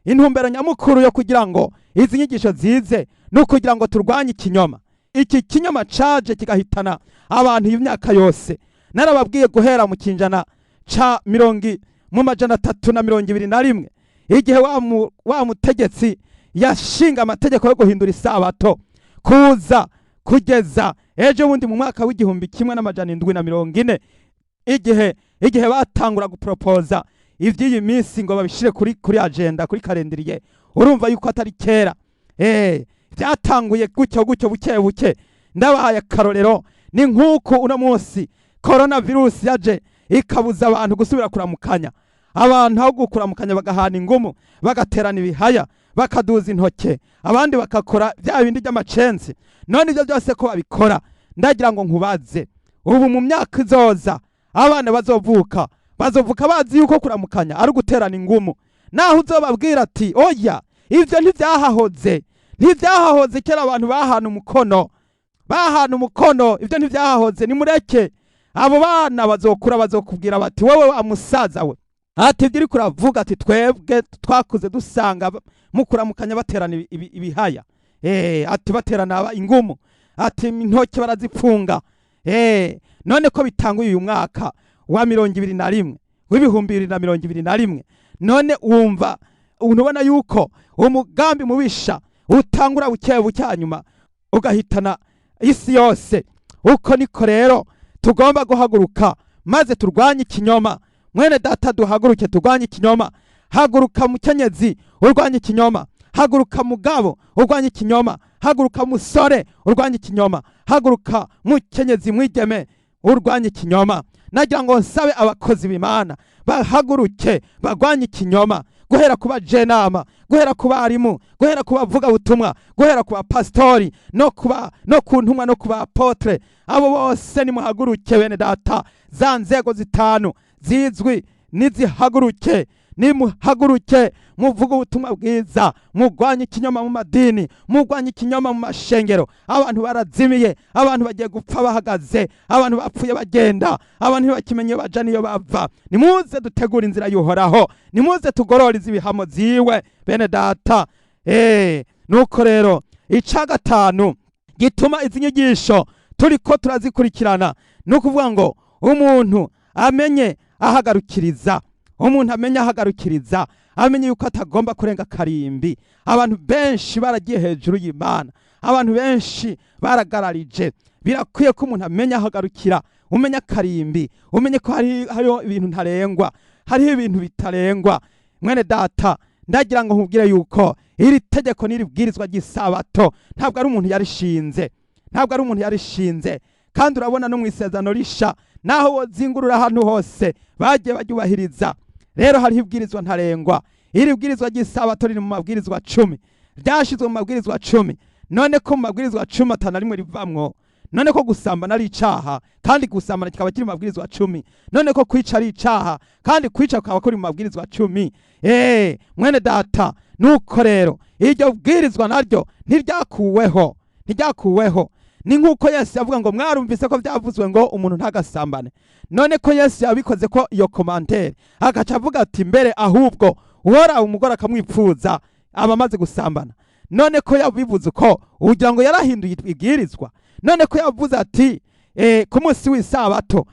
Intumbero nyamukuru yo kugira ngo izi nyigisho zize ni ukugira ngo turwanye ikinyoma. Iki kinyoma caje kigahitana abantu iyi myaka yose. Narababwiye guhera mu kinjana ca mirongo mu 321, igihe wa mutegetsi yashinga amategeko yo guhindura isabato, kuza kugeza ejo bundi mu mwaka w'1740, igihe batangura guporopoza ivy'iyi minsi ngo babishire kuri agenda, kuri calendrier. Urumva yuko atari kera. Byatanguye gutyo gutyo, buke buke. Ndabahaye akarorero, ni nk'uko uno munsi corona virus yaje ikabuza abantu gusubira kuramukanya. Abantu aho gukuramukanya bagahana ingumu, bagaterana ibihaya, bakaduza intoke, abandi bakakora bya bindi by'amacensi. None ibyo byose ko babikora, ndagira ngo nkubaze, ubu mu myaka izoza abana bazovuka, bazovuka bazi yuko kuramukanya ari uguterana ingumu. Naho uzobabwira ati oya, ivyo ntivyahahoze, ntivyahahoze kera, abantu bahana umukono, bahana umukono, ivyo ntivyahahoze. Nimureke abo bana bazokura, bazokubwira bati wowe wa musaza we. Ati ibyo uriko uravuga, ati twebwe twakuze dusanga mukuramukanya baterana ibihaya, ati baterana ingumu, ati intoki barazipfunga. None ko bitanguye uyu mwaka wa 21, w'2021, none wumva unubona yuko umugambi mubisha utangura buke buke, hanyuma ugahitana isi yose? Uko niko rero tugomba guhaguruka maze turwanye ikinyoma. Mwene data, duhaguruke turwanye ikinyoma. Haguruka mukenyezi, urwanye ikinyoma. Haguruka mugabo, urwanye ikinyoma. Haguruka musore, urwanye ikinyoma. Haguruka mukenyezi, mwigeme, urwanye ikinyoma. Nagira ngo nsabe abakozi b'Imana bahaguruke barwanye ikinyoma, guhera ku bajenama, guhera ku barimu, guhera ku bavuga butumwa, guhera ku bapasitori, no ku ntumwa, no ku ba apôtres. Abo bose nimuhaguruke, bene data. Za nzego zitanu zizwi nizihaguruke. Nimuhaguruke muvuge ubutumwa bwiza, murwanye ikinyoma mu madini, murwanye ikinyoma mu mashengero. Abantu barazimiye, abantu bagiye gupfa bahagaze, abantu bapfuye bagenda, abantu ntibakimenye iyo baja niyo bava. Nimuze dutegure inzira y'Uhoraho, nimuze tugorore ibihamo ziwe, bene data. Nuko rero ica gatanu gituma izi nyigisho turiko turazikurikirana ni ukuvuga ngo umuntu amenye ahagarukiriza, umuntu amenye ahagarukiriza, amenye yuko atagomba kurenga karimbi. Abantu benshi baragiye hejuru y'Imana, abantu benshi baragararije. Birakwiye ko umuntu amenya ahagarukira, umenya karimbi, umenye ko hariho ibintu ntarengwa, hariho ibintu bitarengwa. Mwene data, ndagira ngo nkubwire yuko iri tegeko n'iri bwirizwa ry'isabato ntabwo ari umuntu yarishinze, ntabwo ari umuntu yarishinze. Kandi urabona no mu Isezerano Risha, naho wozingurura ahantu hose, bagiye baryubahiriza. Rero hariho ibwirizwa ntarengwa. Iri bwirizwa ry'isabato riri mu mabwirizwa 10, ryashyizwe mu mabwirizwa 10. None ko mu mabwirizwa 10 atana rimwe rivamwo? None ko gusambana ari icaha, kandi gusambana kikaba kiri mu mabwirizwa 10? None ko kwica ari icaha, kandi kwica kukaba kuri mu mabwirizwa 10? Mwene data, nuko rero iryo bwirizwa naryo ntiryakuweho, ntiryakuweho. Ni nk'uko Yesu yavuga ngo: "Mwarumvise ko byavuzwe ngo umuntu ntagasambane." None ko Yesu yabikoze ko iyo commentaire, agaca avuga ati: "Mbere ahubwo uworaba umugore akamwipfuza aba amaze gusambana." None ko yabivuze uko, ugira ngo yarahinduye ibwirizwa? None ko yavuze ati ku munsi w'isabato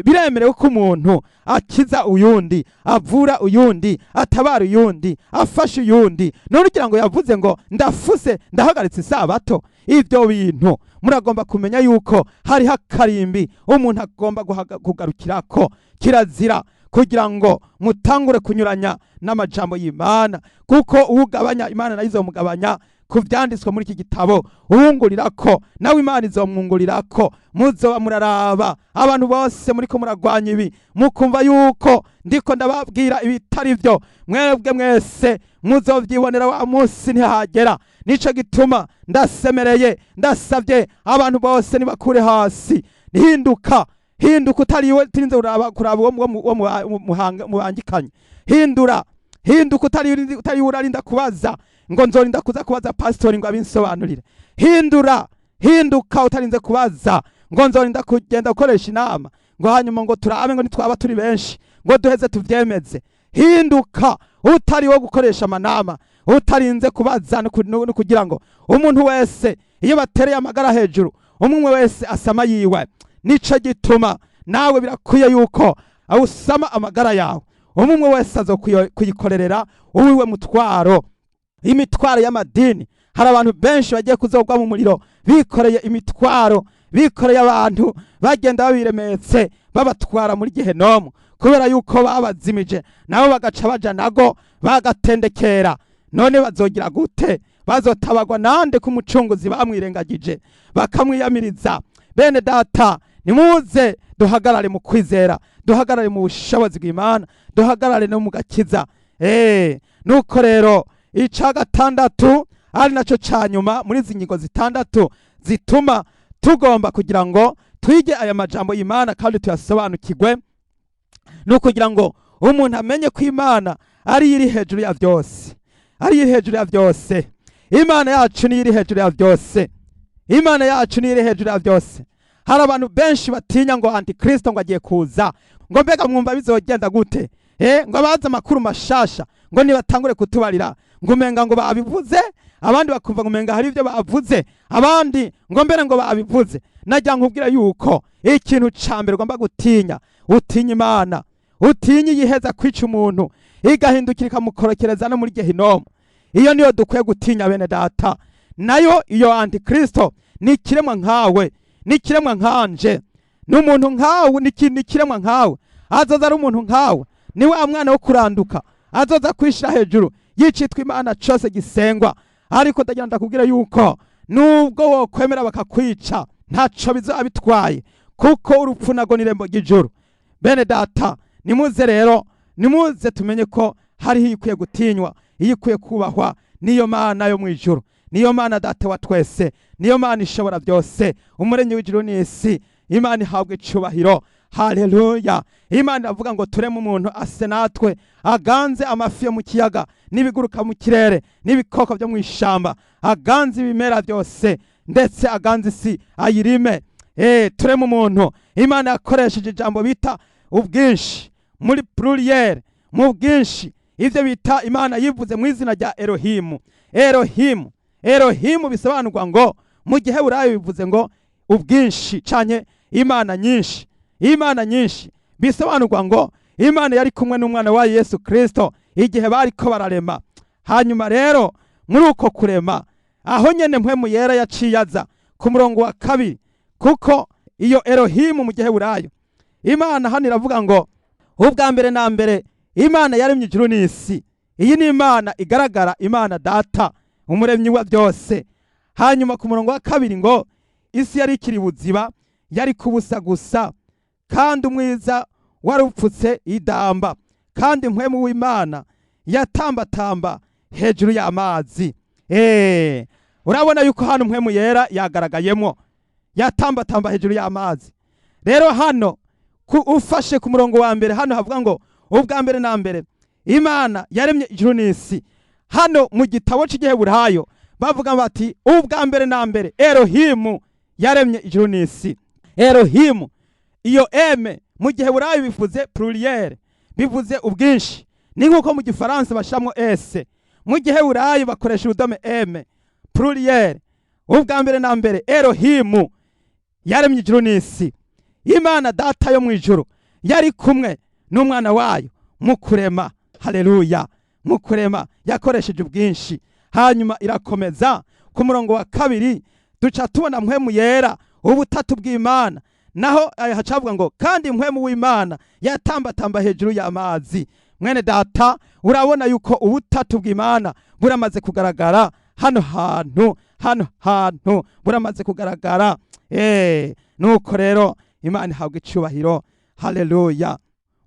biremerewe ko umuntu akiza uyundi, avura uyundi, atabara uyundi, afasha uyundi, none ugira ngo yavuze ngo ndafuse, ndahagaritse isabato? Ibyo bintu muragomba kumenya yuko hariho akarimbi umuntu agomba kugarukirako. Kirazira kugira ngo mutangure kunyuranya n'amajambo y'Imana, kuko uwugabanya, Imana nayo izomugabanya ku vyanditswe muri iki gitabo. Uwungurirako, nawe Imana izomwungurirako. Muzoba muraraba abantu bose muriko muragwanya ibi, mukumva yuko ndiko ndababwira ibitari byo, mwebwe mwese muzovyibonera wa munsi ntihagera. Nico gituma ndasemereye, ndasabye abantu bose nibakure hasi. Hinduka, hinduka utariwe tirinze kuraba uwo mubangikanye. Hindura, hinduka utari urarinda kubaza ngo nzorinda kuza kubaza pasitori ngo abinsobanurire. Hindura, hinduka utarinze kubaza ngo nzorinda kugenda gukoresha inama, ngo hanyuma ngo turabe ngo nitwaba turi benshi ngo duheze tuvyemeze. Hinduka utari wo gukoresha amanama, utarinze kubaza no kugira ngo umuntu wese iyo batereye amagara hejuru, umwe wese asama yiwe. Nico gituma nawe birakwiye yuko awusama amagara yawe. Umwe wese azo kuyikorerera uwiwe mutwaro, imitwaro y'amadini. Hari abantu benshi bagiye kuzogwa mu muriro bikoreye imitwaro, bikoreye abantu, bagenda babiremetse, babatwara muri gehenomu, kubera yuko babazimije, nabo bagaca baja nago bagatendekera. None bazogira gute? Bazotabagwa nande ku Mucunguzi bamwirengagije, bakamwiyamiriza? Bene data, nimuze duhagarare mu kwizera, duhagarare mu bushobozi bw'Imana, duhagarare no mu gakiza. Nuko rero ica gatandatu, ari naco ca nyuma muri izi ngingo zitandatu zituma tugomba kugira ngo twige aya majambo y'Imana kandi tuyasobanukirwe, ni ukugira ngo umuntu amenye ko Imana ari iri hejuru ya byose, ari iri hejuru ya byose. Imana yacu niyo iri hejuru ya byose. Imana yacu niyo iri hejuru ya byose. Hari abantu benshi batinya ngo antikristo ngo agiye kuza, ngo mbega mwumva bizogenda gute? Ngo abazi amakuru mashasha ngo nibatangure kutubarira, ngo umenga ngo babivuze, abandi bakumva ngo umenga hari ibyo bavuze, abandi ngo mbere ngo babivuze. Najya nkubwira yuko ikintu ca mbere ugomba gutinya, utinya Imana, utinye yiheza kwica umuntu igahindukira ikamukorokereza no muri gehinomu. Iyo niyo dukwiye gutinya, bene data. Nayo iyo antikristo ni ikiremwa nkawe, ni ikiremwa nkanje, ni umuntu nkawe, ni ikiremwa nkawe, azoza ari umuntu nkawe, ni wa mwana wo kuranduka, azoza kwishira hejuru yicitwa Imana cose gisengwa. Ariko ndagira ndakubwira yuko nubwo wokwemera bakakwica, ntaco bizoba bitwaye, kuko urupfu nago n'irembo ry'ijuru. Bene data, nimuze rero, nimuze tumenye ko hariho ikwiye gutinywa, iyo ikwiye kubahwa, niyo Mana yo mu ijuru, niyo Mana Data wa twese, niyo Mana ishobora byose, umuremyi w'ijuru n'isi. Imana ihabwa icubahiro. Haleluya. Imana iravuga ngo tureme umuntu ase natwe, aganze amafi yo mu kiyaga n'ibiguruka mu kirere n'ibikoko byo mu ishamba, aganze ibimera byose, ndetse aganze isi ayirime. Tureme umuntu. Imana yakoresheje ijambo bita ubwinshi muri pluriel, mu bwinshi, ivyo bita Imana yivuze mu izina rya Elohimu. Elohimu, Elohimu bisobanurwa ngo mu giheburayo bivuze ngo ubwinshi canke Imana nyinshi. Imana nyinshi bisobanurwa ngo Imana yari kumwe n'umwana wa Yesu Kristo igihe bariko bararema. Hanyuma rero muri uko kurema aho nyene Mpwemu Yera yaciye aza ku murongo wa 2, kuko iyo Elohimu mu giheburayo, Imana hano iravuga ngo ubwa mbere na mbere Imana yaremye ijuru n'isi. Iyi ni Imana igaragara, Imana Data umuremyi wa byose. Hanyuma ku murongo wa 2 ngo isi yari ikiri buziba, yari kubusa gusa, kandi umwiza warupfutse idamba, kandi Mpwemu w'Imana yatambatamba hejuru y'amazi. Urabona yuko hano Mpwemu Yera yagaragayemo, yatambatamba hejuru y'amazi. Rero hano ufashe ku murongo wa 1, hano havuga ngo ubwa mbere na mbere Imana yaremye ijuru n'isi. Hano mu gitabo c'igiheburayo bavuga bati ubwa mbere na mbere Elohimu yaremye ijuru n'isi. Elohimu, iyo M mu giheburayo bivuze pluriel, bivuze ubwinshi. Ni nkuko mu gifaransa bashiramwo S, mu giheburayo bakoresha urudome M, pluriel. Ubwa mbere na mbere Elohimu yaremye ijuru n'isi. Imana Data yo mu ijuru yari kumwe n'umwana wayo mu kurema. Haleluya. Mu kurema yakoresheje ubwinshi. Hanyuma irakomeza ku murongo wa 2, duca tubona Mpwemu Yera, ubutatu bw'Imana. Naho hacavuga ngo kandi Mpwemu w'Imana yatambatamba hejuru y'amazi. Mwene data, urabona yuko ubutatu bw'Imana buramaze kugaragara hano hantu, hano hantu buramaze kugaragara. Nuko rero Imana ihabwa icubahiro. Haleluya.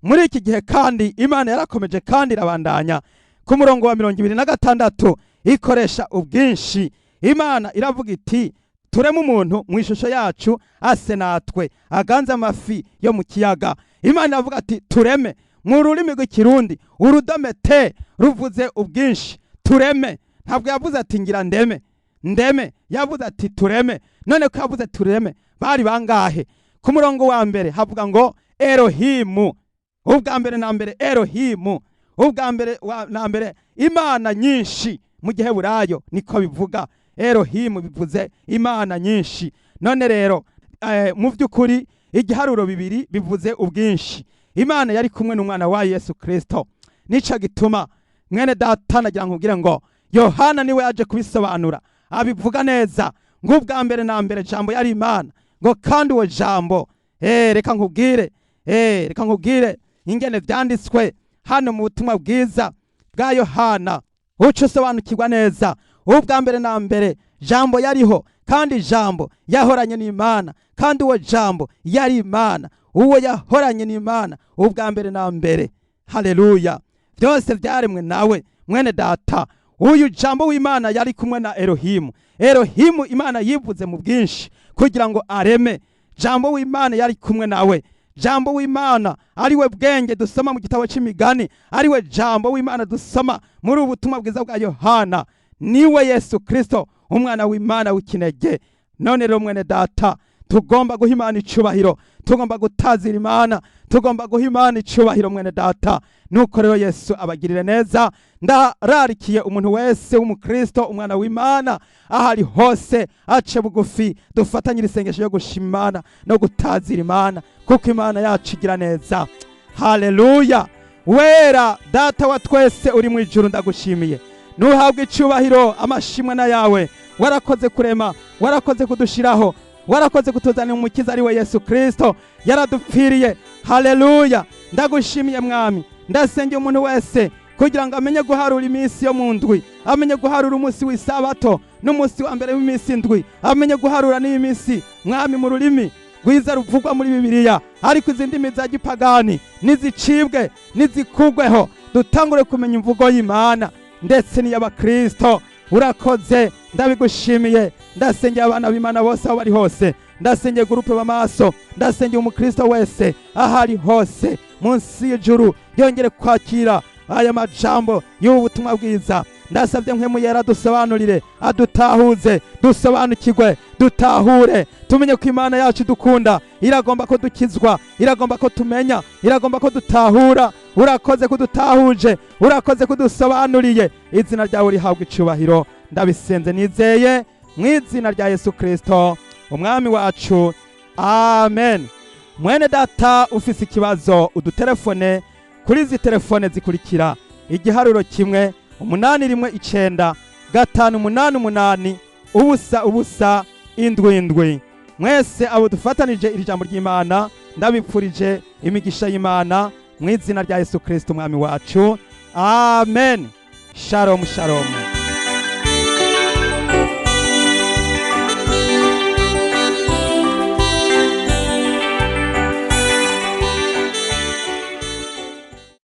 Muri iki gihe kandi Imana yarakomeje kandi irabandanya ku murongo wa 26 ikoresha ubwinshi. Imana iravuga iti tureme umuntu mu ishusho yacu, ase natwe, aganze amafi yo mu kiyaga. Imana iravuga ati tureme. Mu rurimi rw'ikirundi urudome te ruvuze ubwinshi, tureme. Ntabwo yavuze ati ngira ndeme, ndeme, yavuze ati tureme. None ko yavuze tureme, bari bangahe? Ku murongo wa 1 havuga ngo Elohimu, ubwa mbere na mbere Elohimu, ubwa mbere na mbere Imana nyinshi. Mu giheburayo niko bivuga, Elohimu bivuze Imana nyinshi. None rero mu by'ukuri igiharuro 2 bivuze ubwinshi. Imana yari kumwe n'umwana wa Yesu Kristo. Nico gituma mwene data nagira nkubwire ngo Yohana niwe yaje kubisobanura, abivuga neza ngo ubwa mbere na mbere Jambo yari Imana, ngo kandi uwo Jambo, reka nkubwire, reka nkubwire ingene vyanditswe hano mu butumwa bwiza bwa Yohana, uco usobanukirwa neza. Ubwa mbere na mbere Jambo yariho, kandi Jambo yahoranye n'Imana, kandi uwo Jambo yari Imana, uwo yahoranye n'Imana ubwa mbere na mbere. Haleluya. Byose vyaremwe nawe. Mwene data, uyu Jambo w'Imana yari kumwe na Elohimu. Elohimu Imana yivuze mu bwinshi kugira ngo areme. Jambo w'Imana yari kumwe nawe. Jambo w'Imana ariwe bwenge dusoma mu gitabo c'imigani, ariwe Jambo w'Imana dusoma muri ubutumwa bwiza bwa Yohana, niwe Yesu Kristo umwana w'Imana w'ikinege. None rero mwene data, Tugomba guha Imana icubahiro, tugomba gutazira Imana, tugomba guha Imana icubahiro, mwene data. Nuko rero Yesu abagirire neza. Ndararikiye umuntu wese w'umukristo, umwana w'Imana, aho ari hose ace bugufi, dufatanyire isengesho yo gushima Imana no gutazira Imana, kuko Imana yacu igira neza. Haleluya! Wera Data wa twese uri mu ijuru, ndagushimiye, nuhabwe icubahiro, amashimwe na yawe. Warakoze kurema, warakoze kudushiraho, warakoze kutuzanira Umukiza ari we Yesu Kristo, yaradupfiriye. Haleluya! Ndagushimiye, Mwami. Ndasengeye umuntu wese kugira ngo amenye guharura iminsi yo mu ndwi, amenye guharura umunsi w'isabato n'umunsi wa mbere w'iminsi indwi, amenye guharura n'iyi minsi, Mwami, mu rurimi rwiza ruvugwa muri Bibiliya. Ariko izi ndimi za gipagani nizicibwe, nizikugweho, dutangure kumenya imvugo y'Imana ndetse n'iy'abakristo. Urakoze, ndabigushimiye. Ndasengeye abana b'Imana bose aho bari hose, ndasengeye groupe b'amaso, ndasengeye umukristo wese aho ari hose munsi y'ijuru yongere kwakira aya majambo y'ubu butumwa bwiza. Ndasabye Mpwemu Yera dusobanurire, adutahuze, dusobanukirwe, dutahure, tumenye ko Imana yacu dukunda, iragomba ko dukizwa, iragomba ko tumenya, iragomba ko dutahura. Urakoze kudutahuje, urakoze kudusobanuriye. Izina ryawe rihabwa icubahiro. Ndabisenze nizeye mu izina rya Yesu Kristo Umwami wacu, amen. Mwene data, ufise ikibazo udutelefone kuri izi telefone zikurikira: igiharuro 1 8 1 9 5 8 8 0 0 7 7. Mwese abo dufatanije iri jambo ry'Imana, ndabipfurije imigisha y'Imana mu izina rya Yesu Kristo Umwami wacu, amen. Shalom, shalom.